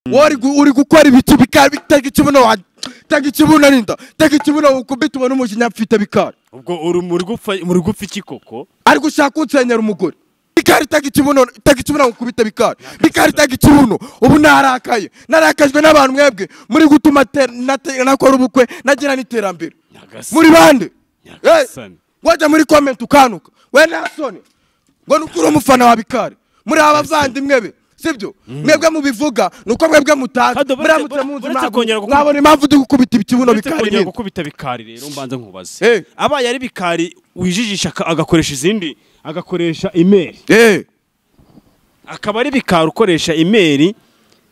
Uri gukora ibiki bikari bitega ikibuno wanjye, tega ikibuno ninda, tega ikibuno ukubita ubona umujinya mfite bikari. Ubwo uri muri gupfa iki koko? Ari gushaka kunsenyera umugore. Bikari tega ikibuno, tega ikibuno ukubita bikari. Bikari tega ikibuno, ubu narakaye. Narakajwe n'abantu mwebwe muri gutuma nakora ubukwe nagira n'iterambere. Muri bande? Wajya muri comment ukanuka. We nasoni. Ngo nukuri umufana wa bikari. Muri abavandimwe be. Sibyo mwebwe mubivuga nuko mwebwe mutazi muramutse munzi mwabona impamvu ndi gukubita ikibuno bikari nini gukubita bikari. Rero mbanza nkubaze abaye ari bikari wijijisha agakoresha izindi agakoresha email, akaba ari bikari ukoresha email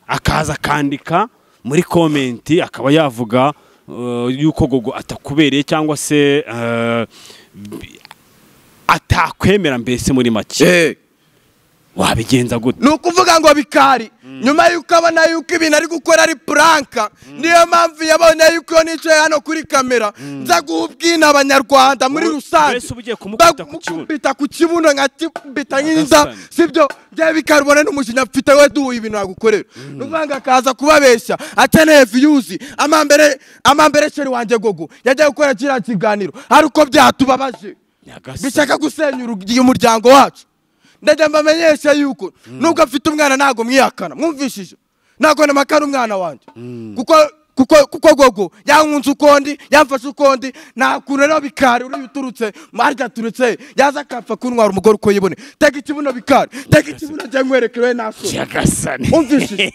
akaza akandika muri comment akaba yavuga yuko Gogo atakubereye cyangwa se atakwemera mbese muri make wabigenza gute? Nukuvuga ngo bikari nyuma yuko abona yuko ibintu ari gukora ari prank, niyo mpamvu yabonye yuko nicaye hano kuri kamera nza guhubwina abanyarwanda muri rusange. Mbese ubugiye kumukubita ku kibuno? Kumukubita ku kibuno nkakubita nk'inda, sibyo? Bya bikari ubona n'umujinya mfite we duhuye ibintu nagukorera. Nuvanga akaza kubabeshya akeneye views. Amambere chéri wanjye Gogo yajya gukora kiriya kiganiro hari uko byatubabaje bishaka gusenya umuryango wacu. Ndajya mbamenyesha yuko nubwo afite umwana ntago mwihakana, mwumvishije ntago namakana umwana wanjye kuko Gogo yankunze ukondi yamfashe ukondi nta kuntu rero bikari uri uturutse marya aturutse yaza akapfa kuntwara umugore uko yibone. Tega ikibuno bikari, tega ikibuno njye nkwereke we naso nyagasani. Mwumvishije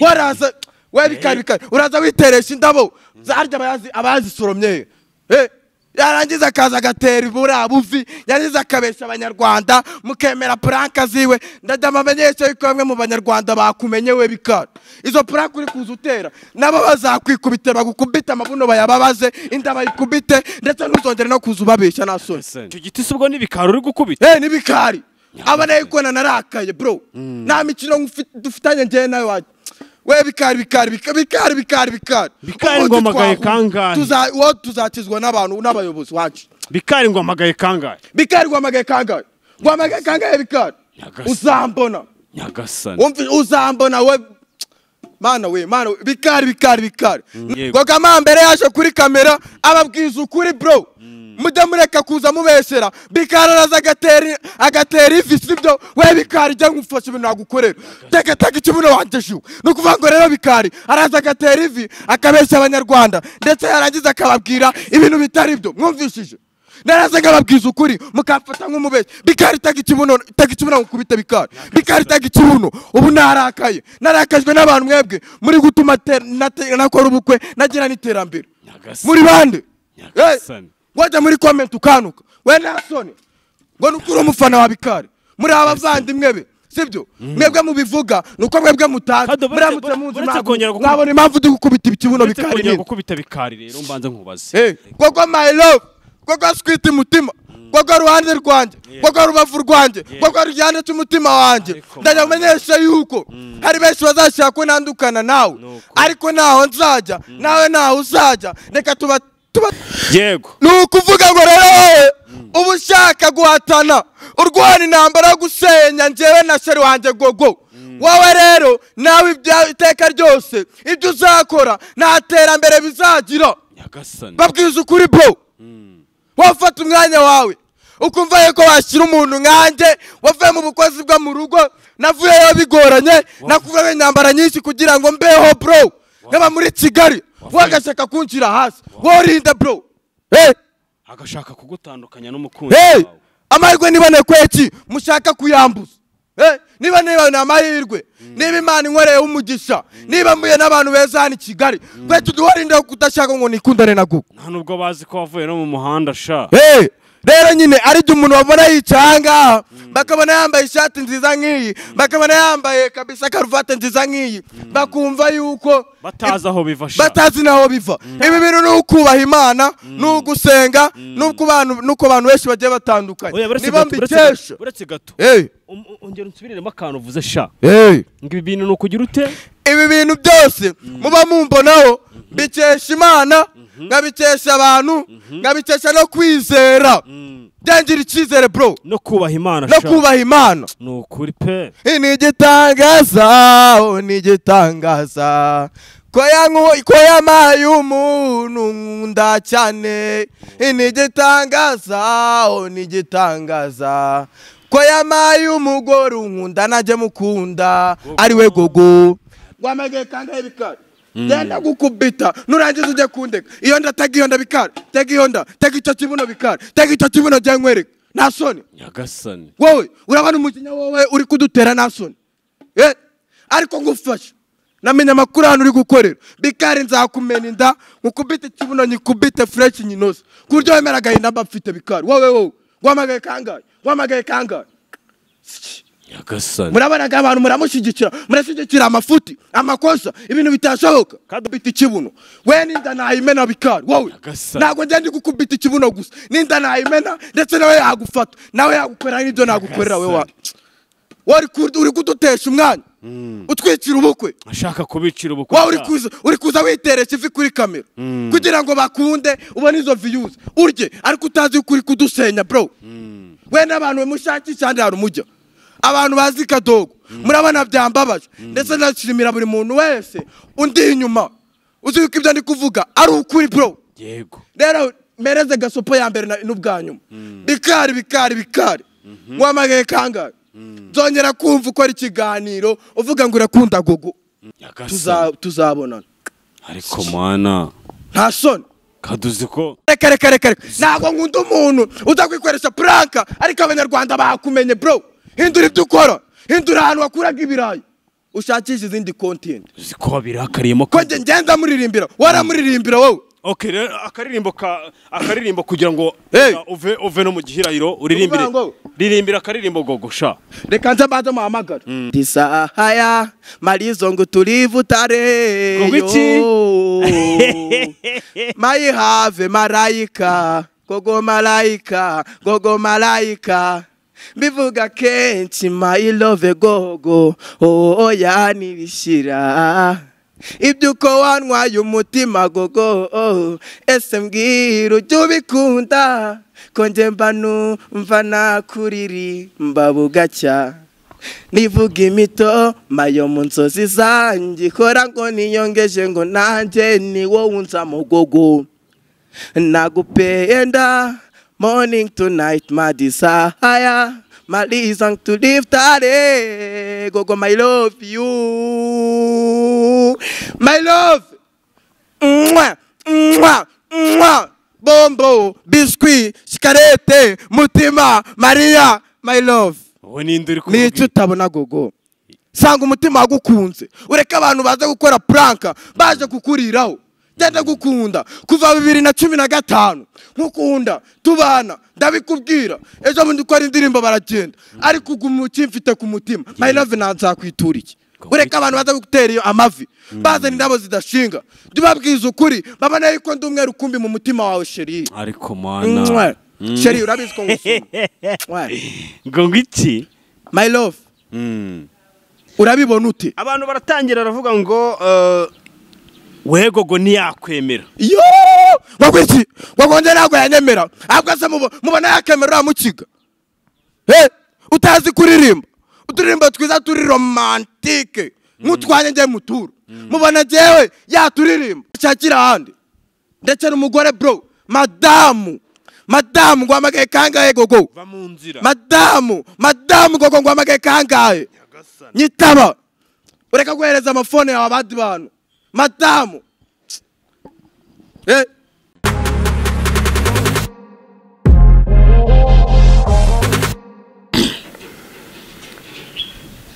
waraza we bikari bikari uraza witeresha indabo zarya abazisoromye yarangiza akaza agatera ibura buvi, yarangiza akabesha abanyarwanda mukemera prank ziwe. Ndajya mbamenyesha yuko bamwe mu banyarwanda bakumenye we bikari. Izo prank uri kuza utera nabo bazakwikubita bagukubita amabuno bayababaze inda bayikubite ndetse ntuzongere no kuza ubabesha nasoni. Icyo giti se ubwo n'ibikari uri gukubita? N'ibikari abana yuko narakaye bro, nta mikino dufitanye njye nawe wanjye. We bikari bikari bikari bikari bikari bikari ngo amagaye kangahe? Tuzakizwa n'abantu n'abayobozi wacu. Bikari ngo amagaye kangahe? Bikari ngo amagaye kangahe? Ngo amagaye kangahe bikari? Uzambona nyagasani. Uzambona we mana we mana bikari bikari bikari. Gogo amambere yaje kuri kamera ababwiza ukuri bro. Mujya mureka kuza mubesera bikari araza agatera ivi, sibyo? We bikari jya ngufasha ibintu nagukorera. Tega tega ikibuno wanjye shu. Nukuvuga ngo rero bikari araza agatera ivi akabesha abanyarwanda ndetse yarangiza akababwira ibintu bitari byo. Mwumvishije naraza ngababwiza ukuri mukamfata nk'umubeshyi. Bikari tega ikibuno, tega ikibuno ngukubita bikari. Bikari tega ikibuno, ubu narakaye. Narakajwe n'abantu mwebwe muri gutuma nakora ubukwe nagira n'iterambere. Muri bande? Wajya muri comment ukanuka. We nasoni. Ngo nukuri umufana wa bikari. Muri abavandimwe be. Sibyo? Mwebwe mubivuga nuko mwebwe mutazi muramutse munzi mwabona impamvu ndi gukubita ikibuno bikari nini. Gukubita bikari rero mbanza nkubaze. Gogo my love, Gogo sweet mutima, Gogo ruhande rwanjye, Gogo rubavu rwanjye, Gogo rujyane cy'umutima wanjye. Ndajya kumenyesha yuko hari benshi bazashaka ko nandukana nawe, ariko naho nzajya, nawe naho uzajya. Reka tuba yego. Nukuvuga ngo rero ubu ushaka guhatana urwana intambara yo gusenya njyewe na chéri wanjye Gogo. Wowe rero nawe iteka ryose ibyo uzakora nta terambere bizagira. Babwiza ukuri bro. Wafata umwanya wawe ukumva yuko washyira umuntu nkanjye wavuye mu bukozi bwo mu rugo, navuyeyo bigoranye, nakuvuye intambara nyinshi kugira ngo mbeho bro. Nkaba muri Kigali wagashaka kunshyira hasi worinda bro. Agashaka kugutandukanya n'umukunzi wawe. Amahirwe nibone kweki mushaka kuyambuza. Niba niba amahirwe, niba Imana inkoreye umugisha, niba mbuye n'abantu beza hano i Kigali, kwetu duhorinda kudashaka ngo nikundane na Gogo. Nta nubwo bazi ko wavuye no mu muhanda sha. Rero nyine ari jye umuntu wabona yicaye ngaha bakabona yambaye ishati nziza nk'iyi, bakabona yambaye kabisa karuvati nziza nk'iyi, bakumva yuko batazi aho biva sha. Batazi naho biva. Ibi bintu ni ukubaha Imana, ni ugusenga, nuko abantu benshi bagiye batandukanye. Niba mbikesha uretse gato. Ongera unsubiremo akantu uvuze sha. Ngo ibi bintu ni ukugira ute? Ibi bintu byose muba mumbonaho Mbikesha Imana, nkabikesha abantu, nkabikesha no kwizera. Ngira icyizere bro. No kubaha Imana. No kubaha Imana. Ni ukuri pe. Ni igitangaza, ni igitangaza. Ko yamaye umuntu nkunda cyane. Ni igitangaza, ni igitangaza. Ko yamaye umugore unkunda najye mukunda ari we Gogo. Wamagaye kangahe bikari? Genda gukubita nurangiza ujye kundeka. Iyo nda tega iyo nda bikari, tega iyo nda, tega icyo kibuno bikari, tega icyo kibuno jya nkwereka. Nta soni. Nyagasani. Wowe urabona umujinya wowe uri kudutera nta soni. Ariko ngufasha. Namenya amakuru hano uri gukorera. Bikari nzakumena inda, nkukubite ikibuno nyikubite fresh nyinoze. Kuryo wemera agahinda mba mfite bikari. Wowe wowe wamagaye kangahe? Wamagaye kangahe? Nyagasani. Murabona abantu muramushyigikira, murashyigikira amafuti, amakosa, ibintu bitashoboka. Kadubita ikibuno. We ninda nayimena bikari. Wowe. Ntago njye ndi gukubita ikibuno gusa. Ninda nayimena ndetse nawe yagufata. Nawe yagukorera n'ibyo nagukorera we wa. Wari uri kudutesha umwanya. Utwikira ubukwe. Ashaka kubicira ubukwe. Wowe uri kuza witeresha ivi kuri kamera. Kugira ngo bakunde ubone izo views. Urye ariko utazi ukuri kudusenya bro. We n'abantu mushakisha kandi hari umujya. Abantu bazi Kadogo murabona byambabaje ndetse ndashimira buri muntu wese undi inyuma uzi yuko ibyo ndi kuvuga ari ukuri bro. Yego. Rero mereze gasopo ya mbere n'ubwa nyuma. Bikari bikari bikari. Wamagaye kangahe? Nzongera kumva ukora ikiganiro uvuga ngo urakunda Gogo. Tuzabonana. Ariko mwana nta soni. Kaduzi ko reka reka reka ntabwo nkunda umuntu uzakwikoresha prank ariko abanyarwanda bakumenye bro. Hindura ibyo ukora, hindura ahantu wakuraga ibirayi, ushakisha izindi content. Ziko birakariyemo ko nge ngenda muririmbira, waramuririmbira wowe. Okay, rero akaririmbo kugira ngo uve no mu gihirahiro uririmbire. Ririmbira akaririmbo Gogo sha. Reka nze mbanze muhamagara. Disahaya malizo ngo tulivu tare. Gogo iki? My have malaika, Gogo malaika, Gogo malaika. Mbivuga kenshi my love Gogo, oh ya nibishira. Ibyo uko wantwaye umutima Gogo, oh, ese mbwira ujye ubikunda ko njye mba numva nakuririmba bugacya. Nivuga imito mayo mu nzozi zanjye ikora ngo niyongeje ngo nanjye ni wowe unzamo Gogo. Nagupenda morning to night, my desire, my reason to live today. Gogo, my love you, my love. Mwah, mwah, mwah. Bombo, biscuit, shikarete, mutima, Maria, my love. Ni utabona Gogo. Sanga umutima wagukunze. Ureke abantu baza gukora prank, baje kukuriraho. Genda gukunda kuva 2015 nkukunda tubana ndabikubwira ejo bundi ukora indirimbo baragenda ariko uguma ukimfite ku mutima my love nzakwitura iki. Ureka abantu baza gutera iyo amavi bazana indabo zidashinga ndibabwiza ukuri babana yuko ndi umwe rukumbi mu mutima wawe sheri. Ariko mwana sheri urabizi ko ngusuma ngo ngiki my love. Urabibona ute? Abantu baratangira baravuga ngo we Gogo ntiyakwemera. Yo wagwiki wagonze ntabwo yanyemera ahubwo se mubona yakemera mukiga. Utazi kuririmba uturirimba twiza turi romantike nk'utwanye njye muturo mubona jewe yaturirimba cyakira ahandi ndetse n'umugore bro madamu ngo amagaye kangahe Gogo va mu nzira madamu Gogo ngo amagaye kangahe nyitaba ureka guhereza amafone yawe abandi bantu madamu.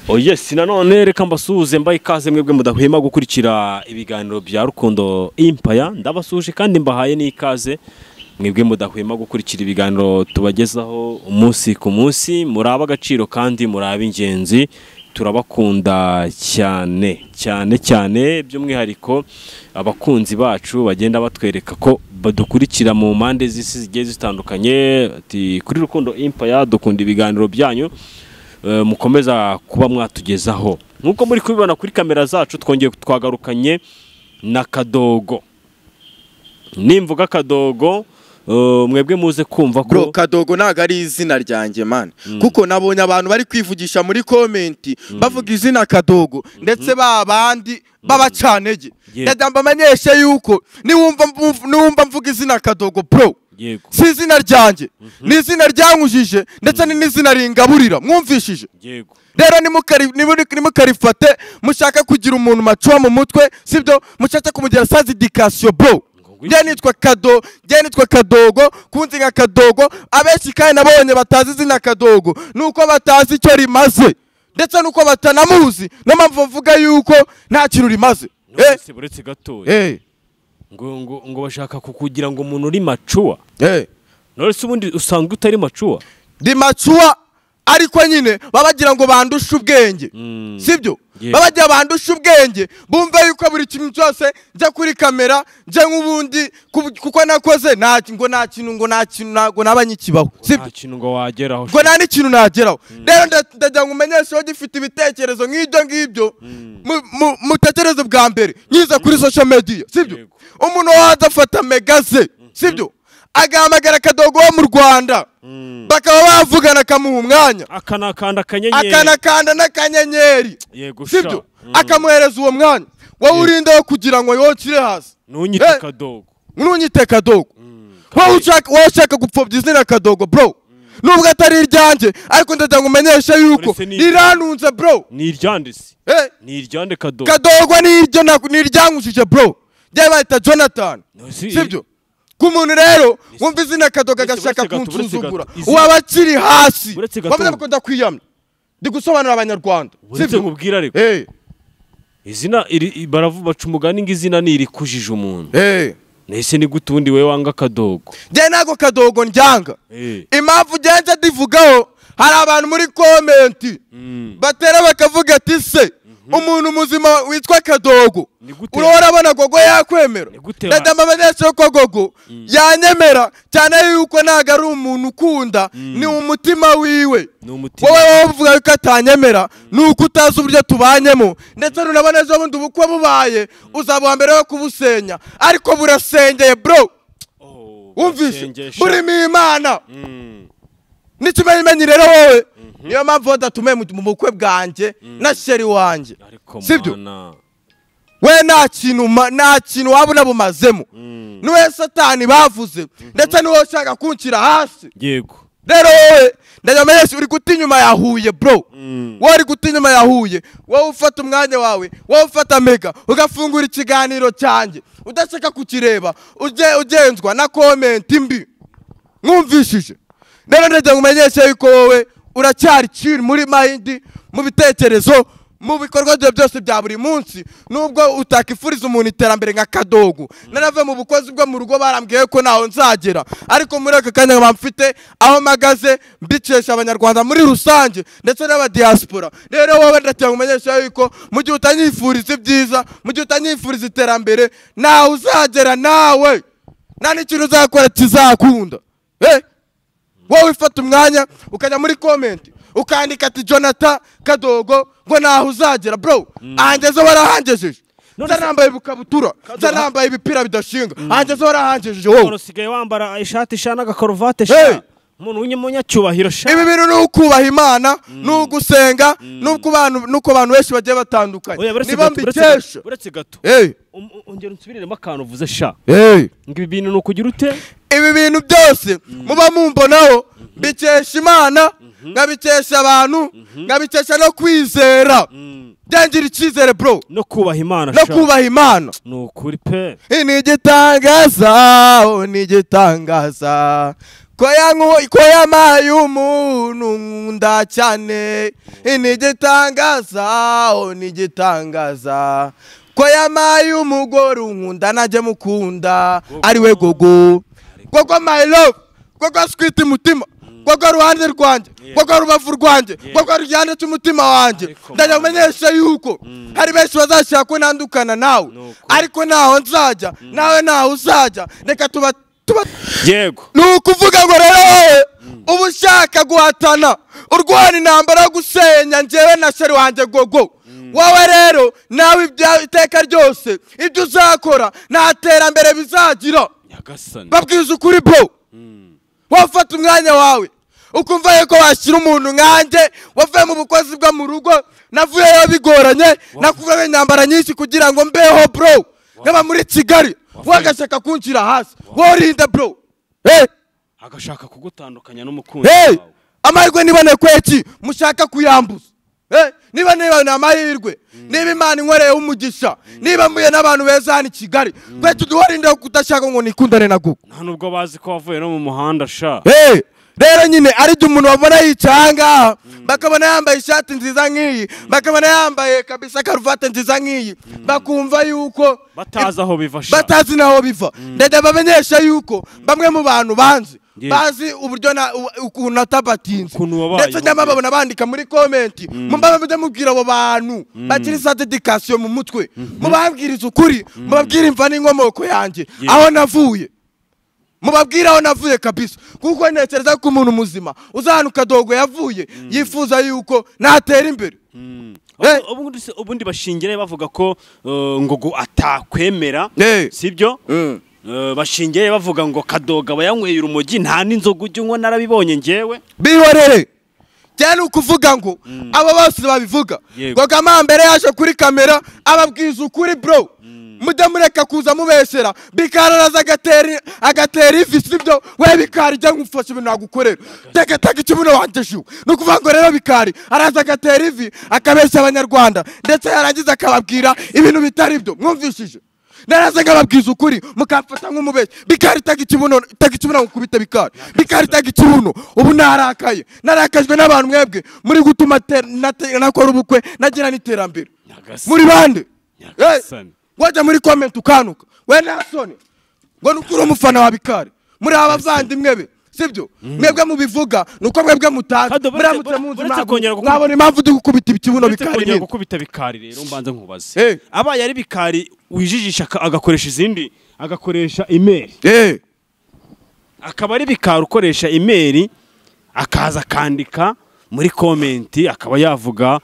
Oh yes, nanone reka mbasuhuze mbaye ikaze mwebwe mudahwema gukurikira ibiganiro bya Rukundo Empire. Ndabasuhuje kandi mbahaye n'ikaze mwebwe mudahwema gukurikira ibiganiro tubagezaho umunsi ku munsi. Muraba agaciro kandi muraba ingenzi, turabakunda cyane cyane cyane, by'umwihariko abakunzi bacu bagenda batwereka ko badukurikira mu mpande z'isi zigiye zitandukanye. Ati kuri Rukundo Empire dukunda ibiganiro byanyu, mukomeza kuba mwatugezaho. Nkuko muri kubibona kuri kamera zacu, twongeye twagarukanye na Kadogo. Nimvuga Kadogo mwebwe muze kumva ko bro Kadogo ntago ari izina ryanjye man, kuko nabonye abantu bari kwivugisha muri comment bavuga izina Kadogo ndetse babandi babacanege. Ndadamba bamenyeshe yuko niwumva mvuga izina Kadogo bro, si izina ryanjye, ni izina ryankujije ndetse ni n'izina ringaburira, mwumvishije. Rero nimukarifate mushaka kugira umuntu macuwa mu mutwe, sibyo, mushaka kumugira sans éducation bro. Njye nitwa Kado, njye nitwa Kadogo, kunzi nka Kadogo. Abenshi kandi nabonye batazi izina Kadogo nuko batazi icyo rimaze ndetse nuko batanamuzi, no mpamvu bavuga yuko nta kintu rimaze. Buretse gatoya ngo ngo bashaka kukugira ngo umuntu uri macuwa. None se ubundi usanzwe utari macuwa? Ndi macuwa ariko nyine babagira ngo bandushe ubwenge, sibyo? Babagira bandushe ubwenge bumva yuko buri kintu cyose njya kuri kamera njya nk'ubundi kuko nakoze nta ngo nta kintu ngo nta kintu ntago nabanyikibaho, sibyo? Nta kintu ngo wageraho, ngo nta n'ikintu nageraho. Rero ndagira ngo umenyeshe ko gifite ibitekerezo nk'ibyo ngibyo mutekerezo bwa mbere nyiza kuri social media, sibyo? Umuntu waza afata megaze, sibyo, agahamagara Kadogo wo mu Rwanda bakaba bavugana akamuha umwanya, akanakanda akanyenyeri, akanakanda n'akanyenyeri, sibyo, akamuhereza uwo mwanya. Wowe urinde wo kugira ngo yokire hasi, ntunyite Kadogo, ntunyite Kadogo. Wowe ushaka gupfobya izina Kadogo bro, nubwo atari iryanjye ariko ndagira ngo umenyeshe yuko riranunze bro. Ni iryanditse, ni iryande Kadogo. Kadogo ni iryo, ni iryankujije bro. Njye bayita Jonathan, sibyo? Kumuntu rero wumva izina Kadogo agashaka kunsuzugura, uwabakiri hasi bamwe bakunda kwiyamya. Ndi gusobanura abanyarwanda, sibyo? Nkubwira ariko izina baravuga baca umugani ngo izina ni irikujije umuntu. Nese ni gute ubundi wewe wanga Kadogo? Njye ntago Kadogo njyanga. Impamvu ngenze ndivugaho, hari abantu muri comment batera bakavuga ati se umuntu muzima witwa Kadogo urabona Gogo yakwemera? Ndadamba bamenyeshe ko Gogo yanyemera cyane yuko ntago ari umuntu ukunda, ni umutima wiwe. Wowe uvuga yuko atanyemera nuko utazi uburyo tubanyemo, ndetse runabona ejo bundi ubukwe bubaye uzaba mbere yo kubusenya, ariko burasengeye bro. Wumvise burimo Imana n'ikimenyimenyi. Rero wowe niyo mpamvu badatumiye mu bukwe bwanjye na sheri wanjye, sibyo? We nta kintu waba unabumazemo, niwe satani bavuze ndetse niwe ushaka kunshyira hasi. Yego. Rero wowe ndajya uri guta inyuma ya Huye bro, wowe uri guta inyuma ya Huye. Wowe ufata umwanya wawe, wowe ufata mega ugafungura ikiganiro cyanjye udashaka kukireba, ugenzwa na comment mbi, mwumvishije. Rero ndagira ngo umenyeshe yuko wowe uracyari chill muri mind, mu bitekerezo, mu bikorwa byose bya buri munsi, nubwo utakifuriza umuntu iterambere nka Kadogo. Narave mu bukozi bwo mu rugo barambwiye ko naho nzagera, ariko muri aka kanya bamfite aho magaze mbicesha abanyarwanda muri rusange ndetse n'aba diaspora. Rero wowe ndagira ngo umenyeshe yuko mu gihe utanyifuriza ibyiza, mu gihe utanyifuriza iterambere, nawe uzagera, nawe nta n'ikintu uzakora kizakunda. Wowe ufata umwanya ukajya muri comment ukandika ati Jonathan Kadogo ngo naho uzagera bro, ahangeze warahangejeje. Nzanambaye ibukabutura, nzanambaye ibipira bidashinga, ahangeze warahangejeje wowe. Usigaye wambara ishati ishana n'agakaruvate sha, umuntu w'umunyacyubahiro sha. Ibi bintu ni ukubaha Imana, ni ugusenga, nuko abantu benshi bagiye batandukanye. Niba mbikesha uretse gato, ongera unsubiremo akantu uvuze sha. Ngo ibi bintu ni ukugira ute? Ibi bintu byose muba mumbonaho mbikesha Imana, nkabikesha abantu, nkabikesha no kwizera. Byangira icyizere bro, no kubaha Imana, no kubaha Imana ni ukuri pe. Ni igitangaza, ni igitangaza ko yamaye umuntu nkunda cyane. Ni igitangaza, ni igitangaza ko yamaye umugore unkunda najye mukunda, ariwe Gogo. Gogo my love, Gogo sweet mutima, Gogo ruhande rwanjye, Gogo rubavu rwanjye, Gogo rujyane cy'umutima wanjye. Ndajya kumenyesha yuko hari benshi bazashaka ko ntandukana nawe, ariko naho nzajya nawe naho uzajya. Reka tuba yego. Ni ukuvuga ngo rero wowe uba ushaka guhatana, urwana intambara yo gusenya njyewe na sheri wanjye Gogo. Wowe rero nawe iteka ryose ibyo uzakora nta terambere bizagira. Nyagasani. Babwiza ukuri bro. Wafata umwanya wawe ukumva yuko washyira umuntu nkanjye wavuye mu bukozi bwo mu rugo, navuyeyo bigoranye, nakuvuye intambara nyinshi kugira ngo mbeho bro, nkaba muri Kigali, wagashaka kunshyira hasi, worinda bro. Hey! Agashaka kugutandukanya n'umukunzi Hey! wawe. Amahirwe nibone kweki mushaka kuyambuza. Hey! Niba ni amahirwe, niba Imana inkoreye umugisha, niba mbuye n'abantu beza hano i Kigali, kwe tuduharinda kudashaka ngo nikundane na Gogo. Nta nubwo bazi ko wavuye no mu muhanda sha. Hey! Rero nyine ari jye umuntu wabona yicaye ahangaha, bakabona yambaye ishati nziza nk'iyi, bakabona yambaye kabisa karuvati nziza nk'iyi, bakumva yuko batazi aho biva sha. Batazi naho biva. Ndajya bamenyesha yuko bamwe mu bantu banzi bazi uburyo ukuntu natabatinze, ndetse nyama babona bandika muri comment, mumba mubwira abo bantu bakiri sa dedication mu mutwe, mubabwiriza ukuri, mubabwira imva n'inkomoko yanjye aho navuye. Mubabwira aho navuye kabisa, kuko ntekereza ko umuntu muzima uzahanuka dogo yavuye yifuza yuko natera imbere. Ubundi bashingire bavuga ko ngo atakwemera, sibyo? Bashingire bavuga ngo Kadoga bayanyweye urumogi nta n'inzoga ujya unywa, narabibonye njyewe. Bihorere cyane ukuvuga ngo abo bose babivuga. Gogo amambere yaje kuri kamera ababwiza ukuri bro. Mudamureka kuza mubesera, bikararaza agatera ivi, sibyo? We Bikari jya ngufasha ibintu nagukorera, teka teka ikibuno wanjye shu. Nukuvuga ngo rero Bikari araza agatera ivi akabeshya abanyarwanda, ndetse yarangiza akababwira ibintu bitari byo. Mwumvishije? Naraza ngababwiza ukuri mukamfata nk'umubeshyi. Bikari tega ikibuno, tega ikibuno ngukubite Bikari. Bikari tega ikibuno. Ubu narakaye, narakajwe n'abantu mwebwe muri gutuma nakora ubukwe nagira n'iterambere. Muri bande? Wajya muri comment ukanuka we nasoni ngo nukuri umufana wa Bikari, muri abavandimwe be, sibyo? Mwebwe mubivuga nuko mwebwe mutazi, muramutse munzi mwabona impamvu dukubita ikibuno Bikari. Kongera gukubita Bikari rero mbanza nkubaze, abaye ari Bikari wijijisha agakoresha izindi, agakoresha email, akaba ari Bikari ukoresha email, akaza akandika muri comment akaba yavuga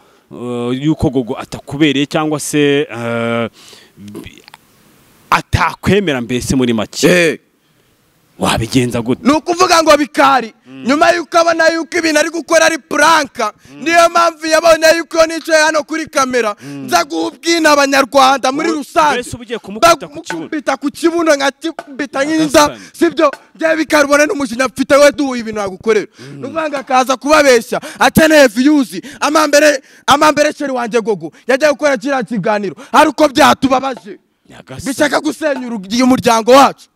yuko Gogo atakubereye cyangwa se atakwemera, mbese muri make wabigenza gute? Nukuvuga ngo Bikari nyuma yuko abona yuko ibintu ari gukora ari prank, niyo mpamvu yabonye yuko nicaye hano kuri kamera nza guhubwina abanyarwanda muri rusange, mbese ugiye kumukubita ku kibuno nkakibita nk'inza, sibyo? Bya Bikari ubone n'umujinya mfite we duhuye ibintu nagukorera. Nukuvuga ngo akaza kubabeshya akeneye views. Amambere sheri wanjye Gogo yajya gukora kiriya kiganiro hari uko byatubabaje, bishaka gusenya umuryango wacu.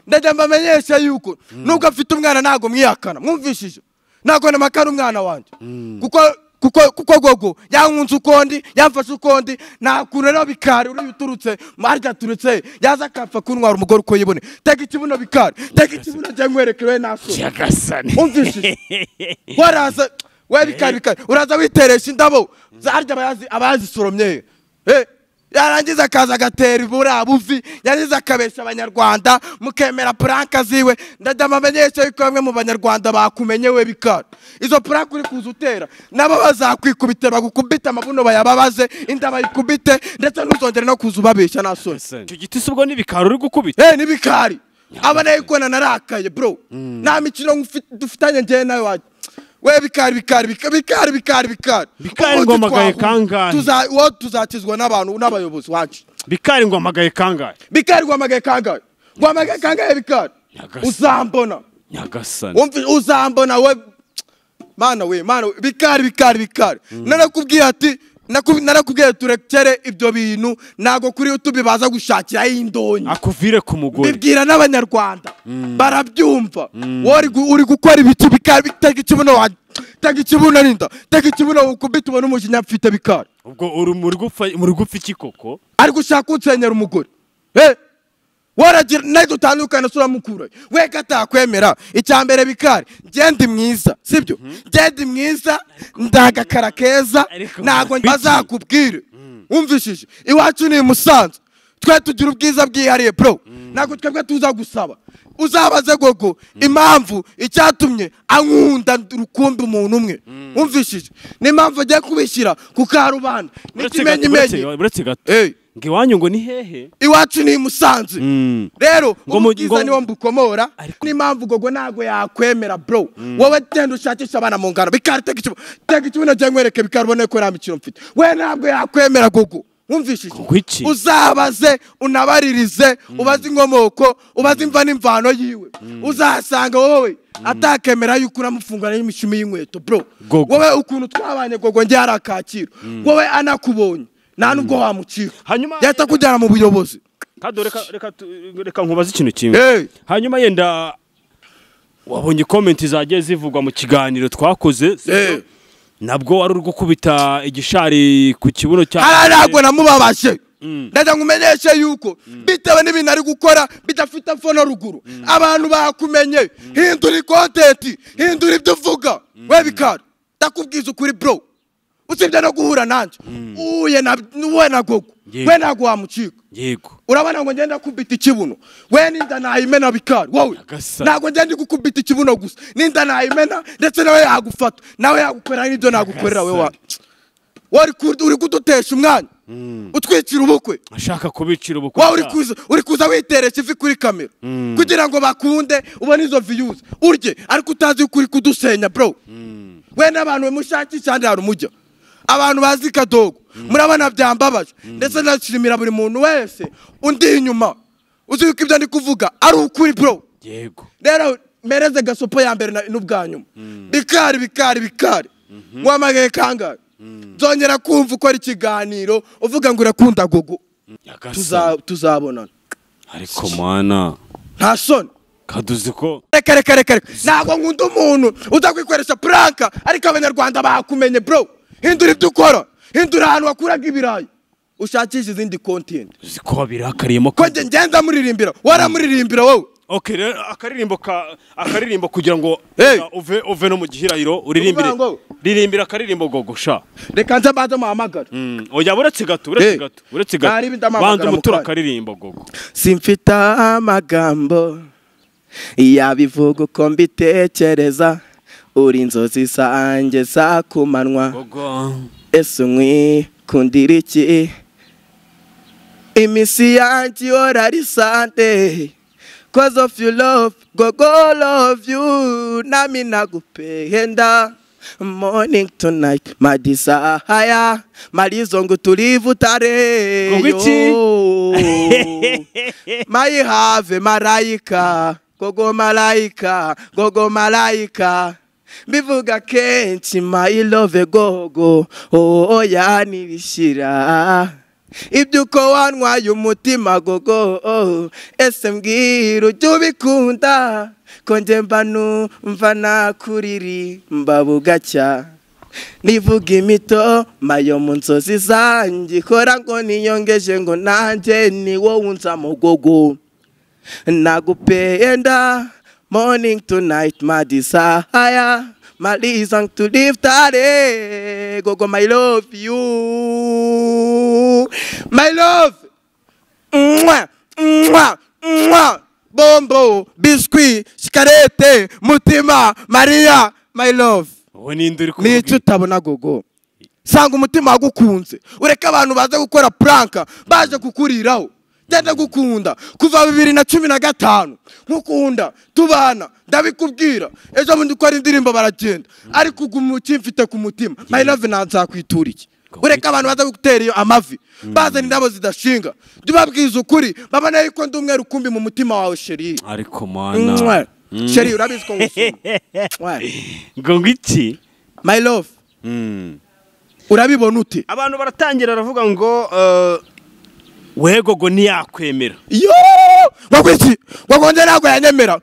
Ndajya mbamenyesha yuko nubwo afite umwana ntago mwihakana, mwumvishije? Ntago namakana umwana wanjye, kuko Gogo yankunze ukondi, yamfashe ukondi, nta kuntu rero Bikari uri uturutse marya turutse yaza akapfa kuntwara umugore uko yibone. Tega ikibuno Bikari, tega ikibuno jya nkwereke we naso. Nyagasani. Umvishije? Waraza we Bikari, Bikari uraza witeresha indabo zarya abazisoromye. Yarangiza akaza agatera ibura buvi, yarangiza akabesha abanyarwanda mukemera prank ziwe. Ndajya mbamenyesha yuko bamwe mu banyarwanda bakumenye we Bikari, izo prank uri kuza utera nabo bazakwikubita, bagukubita amabuno bayababaze, inda bayikubite, ndetse ntuzongere no kuza ubabesha nasoni. Icyo giti ubwo ni Bikari uri gukubita? Ni Bikari. Abana yuko narakaye bro, nta mikino dufitanye njye nawe waje. We Bikari Bikari Bikari Bikari Bikari Bikari ngo amagaye kangahe? Tuzakizwa n'abantu n'abayobozi wacu. Bikari ngo amagaye kangahe? Bikari ngo amagaye kangahe? Ngo amagaye kangahe Bikari? Uzambona. Nyagasani. Uzambona we mana we, mana we. Bikari Bikari Bikari. Narakubwiye ati narakubwiye turekere ibyo bintu, nago kuri YouTube baza gushakira indonyi. Akuvire ku mugore. Bibwira n'abanyarwanda barabyumva. Uri gukora ibiki Bikari, tega ikibuno wanjye, tega ikibuno ninda, tega ikibuno ukubita ubona umujinya mfite Bikari. Ubwo uri muri gupfa iki koko? Ari gushaka kunsenyera umugore. Waragira nayo dutandukana sura mukura. We katakwemera icyambere Bikari, ngende mwiza, sibyo? Ngende mwiza, ndagakara keza, nago bazakubwire. Umvishije iwacu ni Musanze, twe tugira ubwiza bwihariye bro. Nago twebwe tuza gusaba. Uzabaze Gogo impamvu icyatumye ankunda rukumbi umuntu umwe. Umvishije ni impamvu agiye kubishyira ku karubanda. Uretse gato. Ngo iwanyu ngo ni hehe? Iwacu ni Musanze. Rero ubwiza niwo mbukomora, n'impamvu Gogo ntago yakwemera bro. Wowe genda ushakisha abana mu ngano. Bikari tega ikibuno, tega ikibuno njye nkwereke Bikari ubone ko nta mikino mfite. We ntabwo yakwemera Gogo. Wumvishije? Uzabaze unabaririze, ubaze inkomoko, ubaze imva n'imvano yiwe. Uzasanga wowe atakemera yuko uramufungana n'imishumi y'inkweto bro. Wowe ukuntu twabanye Gogo njye arakakira. Wowe anakubonye nta nubwo wamucika. Hanyuma yahita kujyana mu buyobozi. Kado reka nkubaze ikintu kimwe. Hanyuma yenda wabonye comment zagiye zivugwa mu kiganiro twakoze. Nabwo wari uri gukubita igishari ku kibuno cya ntabwo namubabashe. Ndaza ngumenyeshe yuko bitewe n'ibintu ari gukora bidafite mfono ruguru. Abantu bakumenye, hindura content, hindura ibyo uvuga. We Bikari, ndakubwiza ukuri bro. Usibye no guhura nanje, uye na we na Gogo, we ntabwo wamucika. Yego. Urabona ngo ngenda kubita ikibuno, we ninda nayimena Bikari, wowe ntabwo ngenda gukubita ikibuno gusa, ninda nayimena ndetse nawe yagufata, nawe yagukorera n'ibyo nagukorera we wa. Wari uri kudutesha umwanya, utwikira ubukwe. Ashaka kubicira ubukwe. Wowe uri kuza witeresha ivi kuri kamera kugira ngo bakunde ubone izo views urye, ariko utazi ukuri kudusenya bro. We n'abantu mushakisha handi hari umujya. Abantu bazi Kadogo murabona byambabaje, ndetse ndashimira buri muntu wese undi inyuma uzi yuko ibyo ndi kuvuga ari ukuri bro. Yego. Rero mereze gasopo ya mbere n'ubwa nyuma. Bikari Bikari Bikari wamagaye kangahe? Nzongera kumva ukora ikiganiro uvuga ngo urakunda Gogo. Tuzabonana. Ariko mwana nta soni. Kaduzi ko reka ntabwo nkunda umuntu uza kwikoresha prank, ariko abanyarwanda bakumenye bro. Hindura ibyo ukora, hindura ahantu wakuraga ibirayi, ushakisha izindi content. Uziko birakariyemo ko nge ngenda muririmbira, waramuririmbira wowe. Okay, rero akaririmbo kugira ngo uve no mu gihirahiro uririmbire. Ririmbira akaririmbo Gogo sha. Reka nze mbanze muhamagara. Oya buretse gato, buretse gato. Banza umutura akaririmbo Gogo. Simfite amagambo yabivuga uko mbitekereza, uri inzozi zanjye za kumanwa. Ese unkundira iki? Imisi yanjye ihora ari sante, cause of your love, Gogo love you, nami nagupenda. Morning to night, my desire, malizongo tulivu tare. My have malaika, Gogo malaika, Gogo malaika. Bivuga kenshi my love Gogo, oh ya nibishira. Ibyo uko wantwaye umutima Gogo, oh, ese mbwira ujya ubikunda ko njye mba numva nakuririmba bugacya. Nivuga imito mayo mu nzozi zanjye ikora ngo niyongeje ngo nanjye ni wowe unzamo Gogo. Nagupenda morning to night, my desire, my reason to live today. Gogo, my love you, my love. Mwah, mwah, mwah. Bombo, biscuit, shikarete, mutima, Maria, my love. Ni utabona Gogo. Sanga umutima wagukunze, ureke abantu baze gukora prank, baje kukuriraho. Ndenda gukunda kuva 2015 nkukunda tubana ndabikubwira ejo bundi ukora indirimbo baragenda, ariko uguma ukimfite ku mutima. My love nzakwitura iki? Ureka abantu baza gutera iyo amavi, bazana indabo zidashinga, ndibabwiza ukuri babana yuko ndi umwe rukumbi mu mutima wawe sheri. Ariko mana sheri urabizi ko ngusuma ngo ngiki my love. Urabibona ute? Abantu baratangira baravuga ngo we Gogo ntiyakwemera. Yo wakwiki Gogo nje ntabwo yanyemera.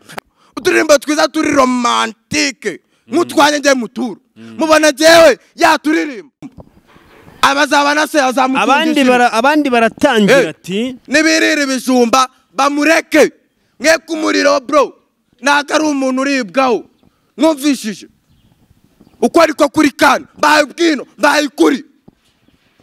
Uturirimbo twiza turi romantike nk'utwanye nje muturo mubona jewe yaturirimba abazabana se azamutungisha. Abandi baratangira ati nibirira ibijumba bamureke mwe kumuriro bro, ntabwo ari umuntu uribwaho. Mwumvishije uko ariko kuri kana mbaye bwino mbaye kuri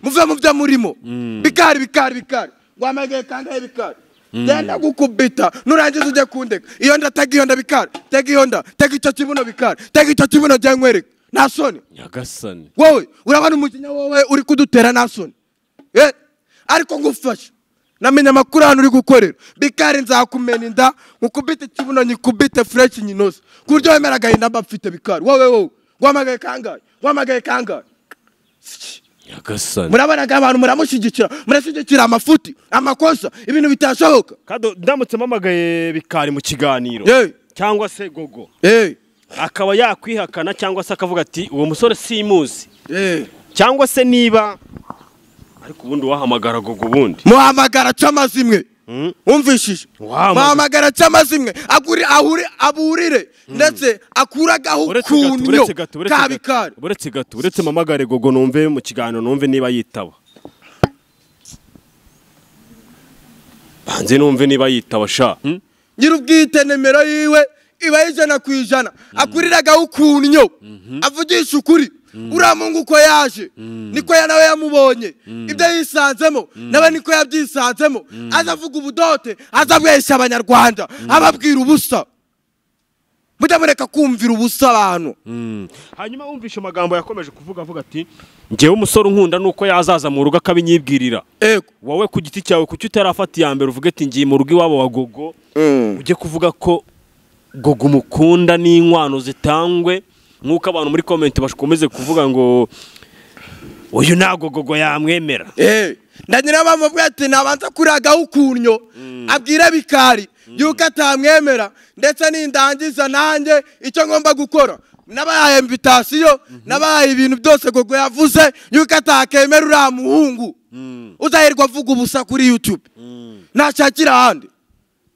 muve mu byo murimo. Bikari Bikari Bikari wamagaye kangahe Bikari? Genda gukubita nurangiza ujye kundeka. Iyo nda tega iyo nda Bikari, tega iyo nda, tega icyo kibuno Bikari, tega icyo kibuno jya nkwereka. Nta soni Nyagasani. Wowe urabona umujinya wowe uri kudutera nta soni. Ariko ngufashe namenya amakuru hano uri gukorera. Bikari nzakumena inda nkukubite kibuno nyikubite fresh nyinoze. Kuryo wemera agahinda mba mfite Bikari. Wowe wowe wamagaye kangahe? Wamagaye kangahe? Nyagasani. Murabona abantu muramushyigikira, murashyigikira amafuti, amakosa, ibintu bitashoboka. Kado ndamutse mpamagaye Bikari mu kiganiro cyangwa se Gogo. Akaba yakwihakana cyangwa se akavuga ati uwo musore simuzi. Cyangwa se niba ariko ubundi wahamagara Gogo ubundi. Muhamagara cyamazimwe. Umvishije. Muhamagara cyamazimwe aguri ahure aburire ndetse akuragaho kunyo kabikari. Uretse gato, uretse mamagare Gogo numve mu kiganiro numve niba yitaba. Banze numve niba yitaba sha. Nyirubwite nimero yiwe iba 100% akuriragaho kunyo. Avugisha ukuri. Uriya mungu uko yaje niko ya nawe yamubonye, ibyo yisanzemo nawe niko yabyisanzemo. Azavuga ubudote, azabwesha abanyarwanda, ababwira ubusa. Mujya mureka kumvira ubusa abantu. Hanyuma wumvishe amagambo yakomeje kuvuga avuga ati ngewe umusore unkunda nuko yazaza mu rugo akabinyibwirira. Wowe ku giti cyawe kuki utarafata iya mbere uvuge ati ngiye mu rugo iwabo wa Gogo, ujye kuvuga ko Gogo umukunda n'inkwano zitangwe nkuko abantu muri comment bakomeze kuvuga ngo uyu ntago Gogo yamwemera. Ndanyira bamubwira ati nabanza kuragaho ukunyo abwira Bikari yuko atamwemera, ndetse nindangiza nanjye icyo ngomba gukora nabahaye invitation, nabahaye ibintu byose Gogo yavuze yuko atakemera uriya muhungu uzahirwa avuga ubusa kuri YouTube. Nashakira ahandi.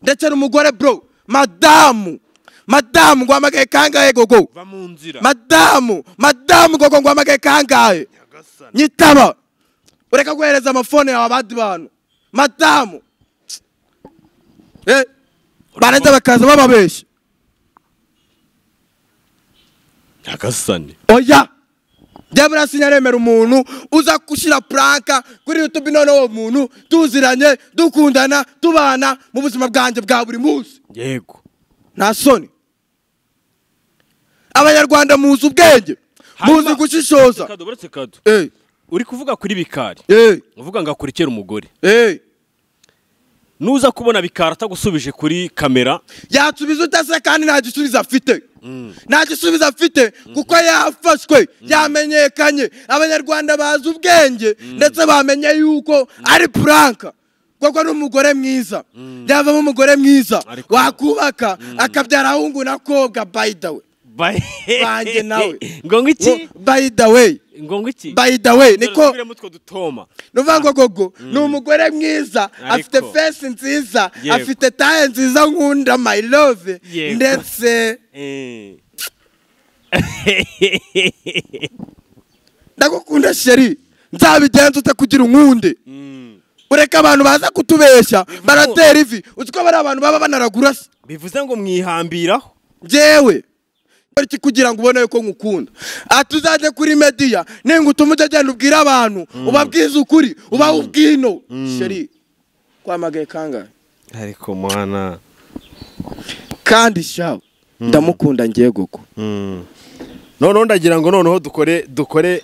Ndetse n'umugore bro, madamu madamu ngwamagaye kangahe Gogo? Va mu nzira. Madamu, madamu Gogo ngwamagaye kangahe? Nyitaba. Ureka guhereza amafone yawe abandi bantu. Madamu. Baranza bakaza bababesha. Nyagasani. Oya. Jabra sinyaremera umuntu uza kushira pranka kuri YouTube none uwo muntu tuziranye, dukundana, tubana mu buzima bwanjye bwa buri munsi. Yego. Nta soni. Abanyarwanda muzi ubwenge, muzi gushishoza. Kado buretse kado. Uri kuvuga kuri Bikari. Uvuga ngo akurikira umugore. Nuza kubona Bikari atagusubije kuri kamera, yatsubiza utase kandi nta gisubizo afite. Nta gisubizo afite kuko yafashwe, yamenyekanye. Abanyarwanda bazi ubwenge ndetse bamenye yuko ari prank. Kuko ni umugore mwiza. Yavamo umugore mwiza wakubaka akabyara ahungu nakobwa by the way. Banjye nawe. Ngo ngiki? By the way. Ngo ngiki? By the way niko mutwe dutoma. Nuvuga ngo Gogo ni umugore mwiza, afite face nziza, afite taille nziza nkunda my love ndetse ndagukunda sheri, nzabigenza ute kugira unkunde? Ureka abantu baza kutubesha baratera ivi, uziko bari abantu baba banaragura se. Bivuze ngo mwihambiraho. Jewe iki kugira ngo ubone yuko ngukunda. Atuzaje kuri media ninga utuma ujya ubwira abantu, ubabwiza ukuri, uba ubwino. Sheri kwamagaye kangahe? Ariko mwana kandi shawo ndamukunda ngiye Gogo. None ndagira ngo noneho dukore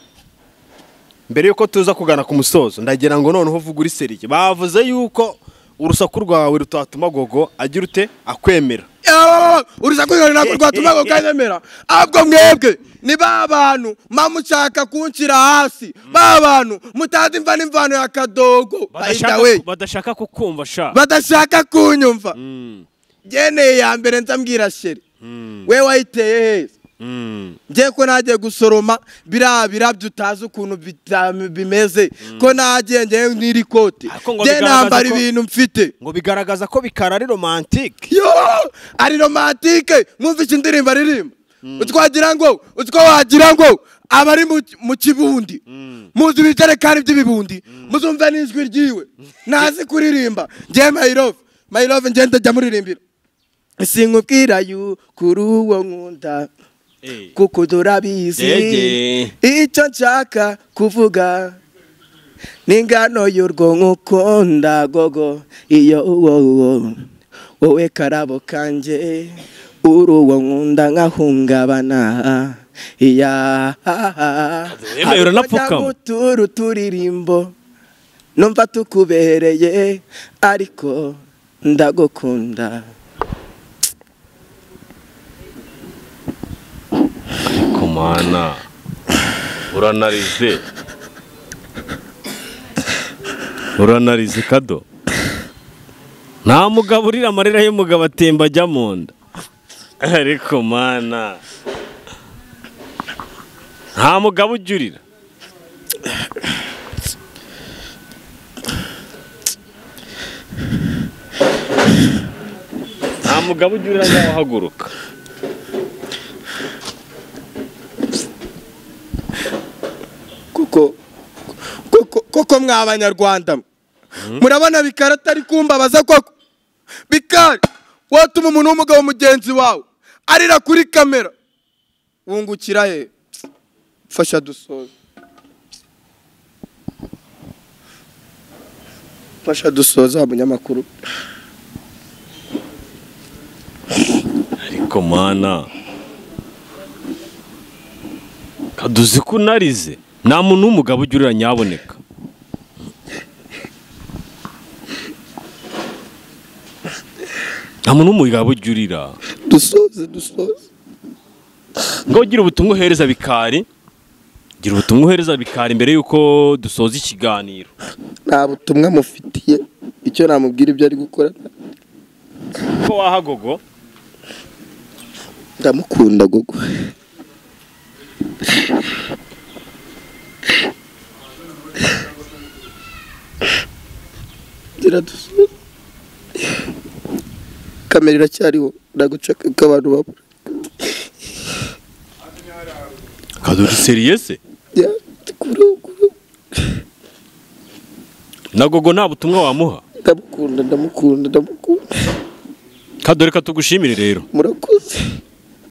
mbere yuko tuza kugana ku musozo, ndagira ngo noneho uvuge uri seriye. Bavuze yuko urusaku rwawe rutatuma Gogo agira ute akwemera. Urusaku rwawe ntabwo rwatuma Gogo anyemera. Ahubwo mwebwe ni ba bantu mamushaka kunshyira hasi, ba bantu mutazi imva n'imvano ya Kadogo. Badashaka kukumva sha. Badashaka kunyumva. Geneye ya mbere nzambwira sheri. We wayiteye heza. Ngiye ko nagiye gusoroma biriya birabyo utazi ukuntu bimeze, ko nagiye ngewe n'iri kote ngiye nambara ibintu mfite. Ngo bigaragaza ko Bikari ari romantique. Yo, ari romantique. Mwumvise indirimbo aririmba, utwagira ngo utwo wagira ngo abari mu kibundi, muzi ibijerekani by'ibibundi, muzumva n'ijwi ryiwe. Nazi kuririmba ngiye my love, my love ngiye ndajya muririmbira. Sinkubwira yuko uwo nkunda kuko turabizi icyo nshaka kuvuga n'ingano y'urwo nkukunda Gogo. Iyo uwo wowe karabo kanjye uri uwo nkunda nkahungabana. Iya uranapfukama turirimbo Numva tukubereye ariko ndagukunda. Ariko mana uranarize. Uranarize Kado. Nta mugabo urira amarira y'umugabo atemba ajya mu nda. Ariko mana nta mugabo ujya urira. Nta mugabo ujya urira ngaho ahaguruka. Kuko mwa abanyarwanda murabona Bikari atari kumbabaza koko. Bikari watuma umuntu w'umugabo mugenzi wawe arira kuri kamera wungukira he? Fasha dusoze. Fasha dusoze abanyamakuru. Ariko mana Kaduzi ko unarize. Nta muntu w'umugabo ujya urira nyaboneka. Nta muntu w'umugabo ujya urira. Dusoze dusoze. Ngo gira ubutumwa uhereza Bikari. Gira ubutumwa uhereza Bikari mbere yuko dusoza ikiganiro. Nta butumwa mufitiye, icyo namubwira ibyo ari gukora. Ko waha Gogo? Ndamukunda Gogo. Kamera iracyariho ndagucaka abantu babura. Kaduri serious? Ya, kuru. Na Gogo nta butumwa wamuha? Ndamukunda ndamukunda ndamukunda. Kadore katugushimire rero. Murakoze.